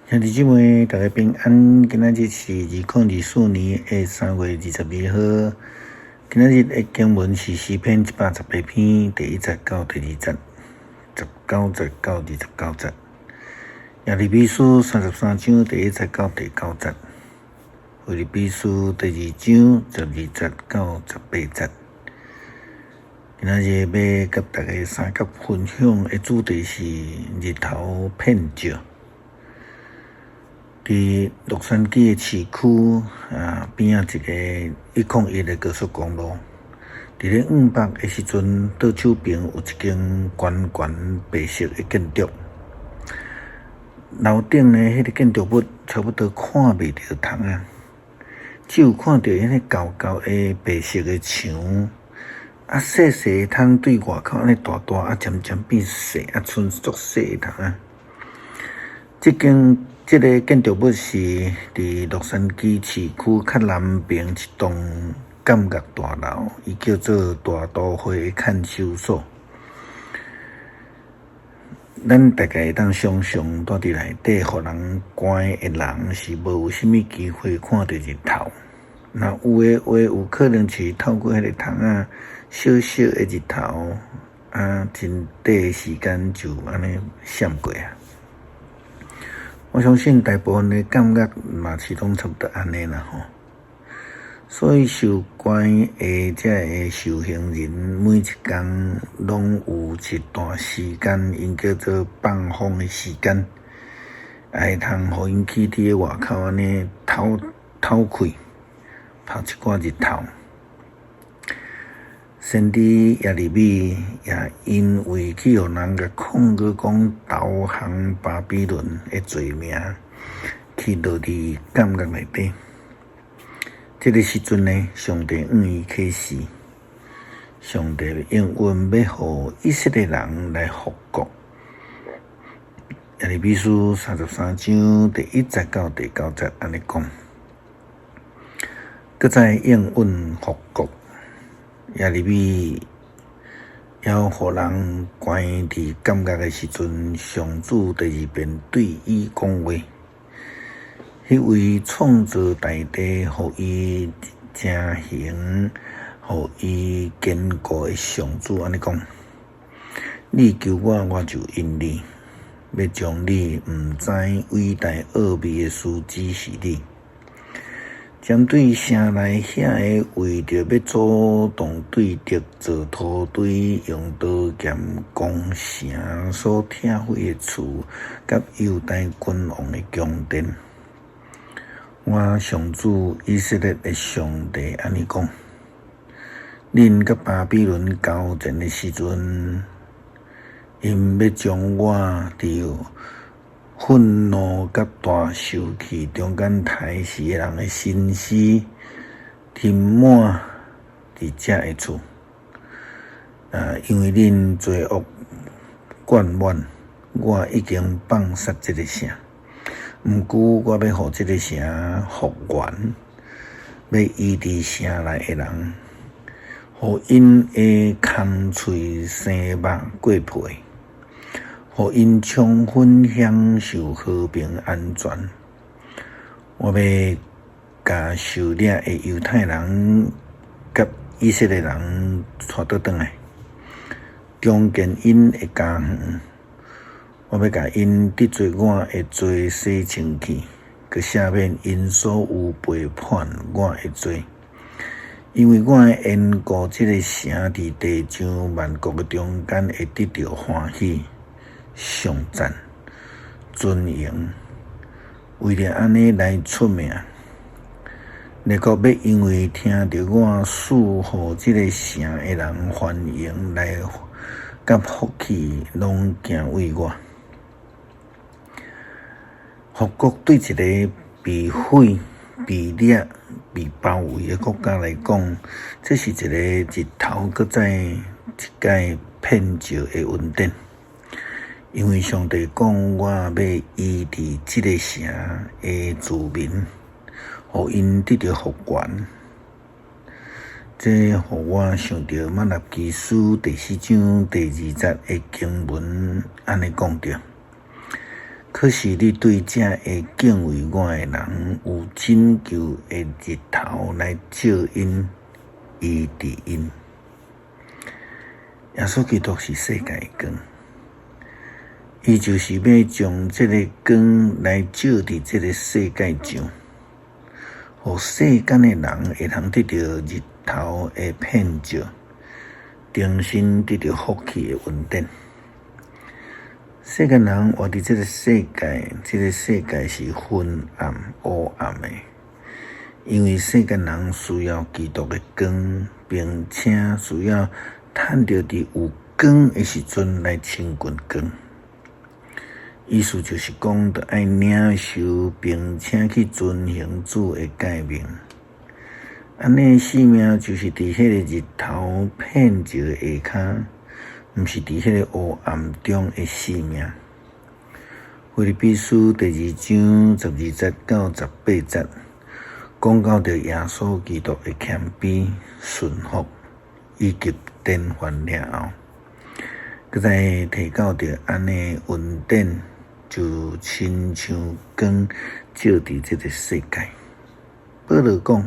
兄弟姊妹，大家平安。今仔日是2024年的3月22號。今仔日的經文是詩篇118篇第1節到第2節，19節到29節。耶利米書33章第1節到第9節。腓立比書第2章12節到18節。今仔日欲佮大家相佮分享的主題是日頭遍照。佇洛杉磯的市區啊邊仔一个101的高速公路，佇咧往北的時陣，倒手爿有一間懸懸白色的建築，樓頂呢，彼个建築物差不多看袂著窗仔，只有看著彼个厚厚的白色的牆，啊細細的窗對外口按呢大大啊，漸漸變細啊，賰足細的窗仔。這間這个建築物是佇洛杉磯市區較南爿一棟監獄大樓，伊叫做大都會看守所。咱大概會當想像，蹛佇內底予人關的人是無有啥物機會看著日頭。若有的話，有可能是透過彼个窗仔，小小的日頭，啊，真短的時間就按呢閃過啊。我相信大部分的感覺嘛是攏差不多按呢啦吼。所以受關的這个受刑人，每一工攏有一段時間，𪜶叫做放風的時間，會通予𪜶去佇咧外口按呢透透氣，曝一寡日頭。先知耶利米也因為去予人共控告講投降巴比倫的罪名，去落佇監獄內底。這个時陣呢，上帝向伊啟示，上帝應允欲予以色列人來復國。耶利米書33章第1節到第9節按呢講，閣再應允復國。耶利米猶予人關佇監獄的時陣，上主第二遍對伊講話。彼位創造大地，予伊成形，予伊堅固的上主按呢講：你求我，我就應你，欲將你毋知偉大奧秘的事指示你。針對城內遐个為著欲主動對敵造土堆，用刀劍攻城所拆毀的厝，佮猶大君王的宮殿，我上主以色列的上帝按呢講：恁佮巴比倫交戰的時陣，𪜶欲將我佇憤怒佮大受氣中間刣死的人的身屍填滿佇這个厝。啊，因為恁罪惡貫滿，我已經放殺這个城。毋過我欲予這个城復原，欲醫治城內的人，予𪜶的空喙生肉過皮。予𪜶充分享受和平安全。我欲共受掠的猶太人佮以色列人帶倒轉來，重建𪜶的家園。我欲共𪜶得罪我的罪洗清氣，閣赦免𪜶所有背叛我的罪。因為我的緣故，這个城佇地上萬國的中間會得著歡喜、頌讚、尊榮，為著按呢來出名。列國欲因為聽著我賜予這个城的人繁榮來佮福氣，攏敬畏我。復國對一个被毀、被掠、被包圍的國家來講，這是一个日頭閣再一擺遍照的恩典。因為上帝講，我欲醫治這个城的子民，予𪜶得著復原。這予我想著瑪拉基書第4章第2節的經文按呢講著：可是你對這會敬畏我的人，有拯救的日頭來照𪜶，醫治𪜶。耶穌基督是世界的光，伊就是欲將這个光來照佇這个世界上，予世間的人會通得著日頭的遍照，重新得著福氣的恩典。世間人活佇這个世界，這个世界是昏暗烏暗的，因為世間人需要基督的光，並且需要趁著佇有光的時陣來親近光。意思就是講，著愛領受並且去遵行主的誡命。按呢性命就是佇彼个日頭遍照的下跤，毋是佇彼个烏暗中的性命。腓立比書第二章12節到18節，講到著耶穌基督的謙卑、順服以及典範了後，閣再提到著按呢恩典就親像光照佇這个世界。保羅講，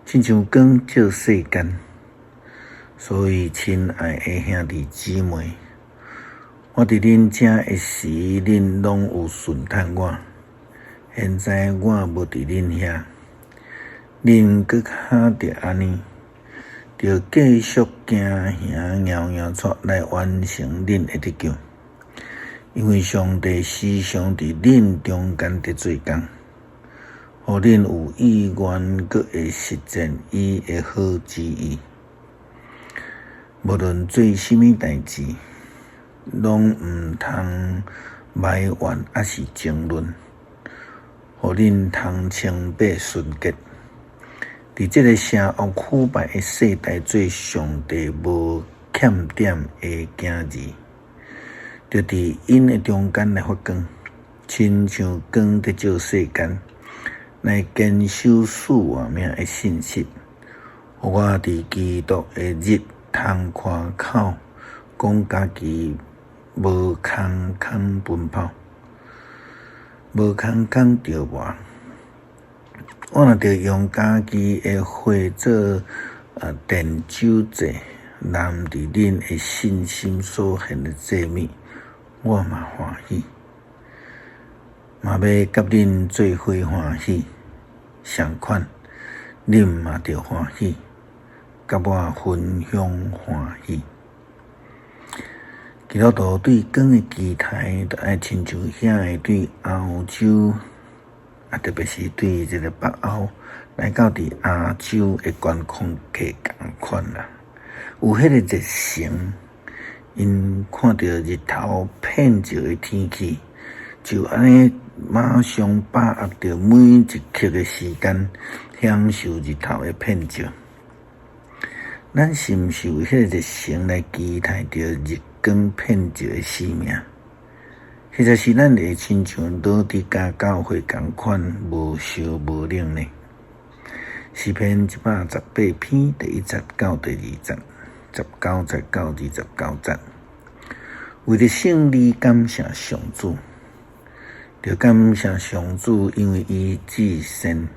親像光照世間，所以親愛的兄弟姊妹，我佇恁遮的時，恁攏有順趁我。現在我無佇恁遐，恁閣較著按呢，著繼續行行搖搖掣來完成恁的得救，因為上帝時常佇恁中間佇做工，予恁有意願，閣會實踐伊的好旨意。無論做啥物代誌，攏毋通埋怨抑是爭論，予恁通清白純潔。佇這个邪惡腐敗的世代，做上帝無欠點的囝兒，著佇𪜶的中間來發光，親像光佇照世間，來堅守賜活命的信實，予我佇基督的日通誇口，講家己無空空奔跑，無空空著磨。我若著用家己的血做奠酒祭，攬佇恁的信心所獻的祭物，我嘛歡喜，嘛欲佮恁做伙歡喜。相款，恁嘛著歡喜，佮我分享歡喜。基督徒對光的期待，著愛親像遐个對歐洲，啊，特別是對這个北歐來到佇亞洲的觀光客仝款啦，有彼個熱誠，𪜶看著日頭遍照的天氣，就按呢馬上把握著每一刻的時間，享受日頭的遍照。咱是毋是有彼個熱誠來期待著日光遍照的生命？或者是咱會親像老底嘉教會仝款，無燒無冷呢？詩篇118篇第1節到第2節，19節到29節，為著勝利感謝上主，著感謝上主，因為伊至善，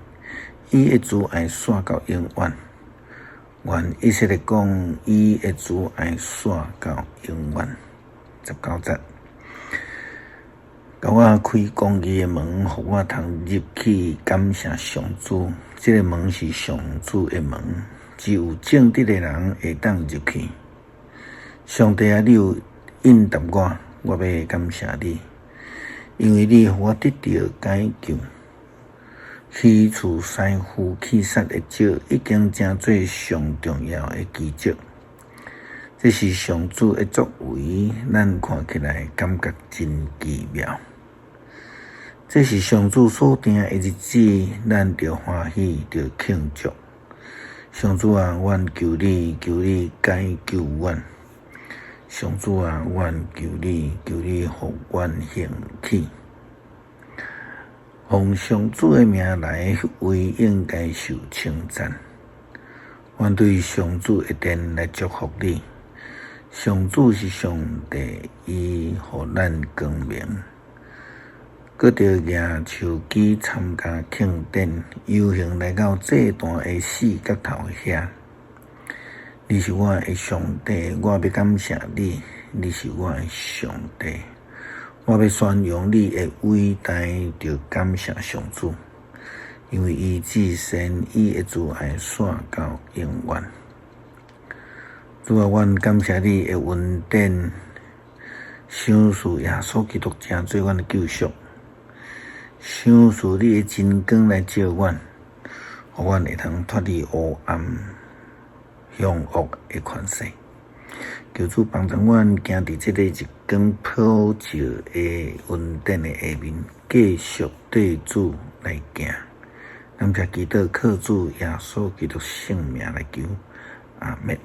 伊的慈愛續到永遠。願以色列講，伊的慈愛續到永遠。19節。共我開公義的門，予我通入去感謝上主。這个門是上主的門，只有正直的人會當入去。上帝啊，你有應答我，我欲感謝你，因為你予我得著解救。去除師傅去殺的石，已經成做上重要的基石。這是上主的作為，咱看起來感覺真奇妙。這是上主所定的日子，咱著歡喜，著慶祝。上主啊，阮求你，求你解救阮。上主啊，阮求你，求你予阮興起。奉上主的名來，為應該受稱讚。阮對上主的殿來祝福你。上主是上帝，伊予咱光明。閣著舉手機參加慶典，遊行來到祭壇的四角頭遐。你是我的上帝，我欲感謝你。你是我的上帝，我欲宣揚你的偉大，著感謝上主，因為伊至善，伊的慈愛紲到永遠。主啊，阮感謝你的恩典，賞賜耶穌基督成做阮的救贖，賞賜你的真光來照阮，予阮會通脫離烏暗凶惡的權勢。求主幫助阮行佇這个日光普照的恩典的下面，繼續對主來行。感謝基督，靠主耶穌基督聖名來求，阿們。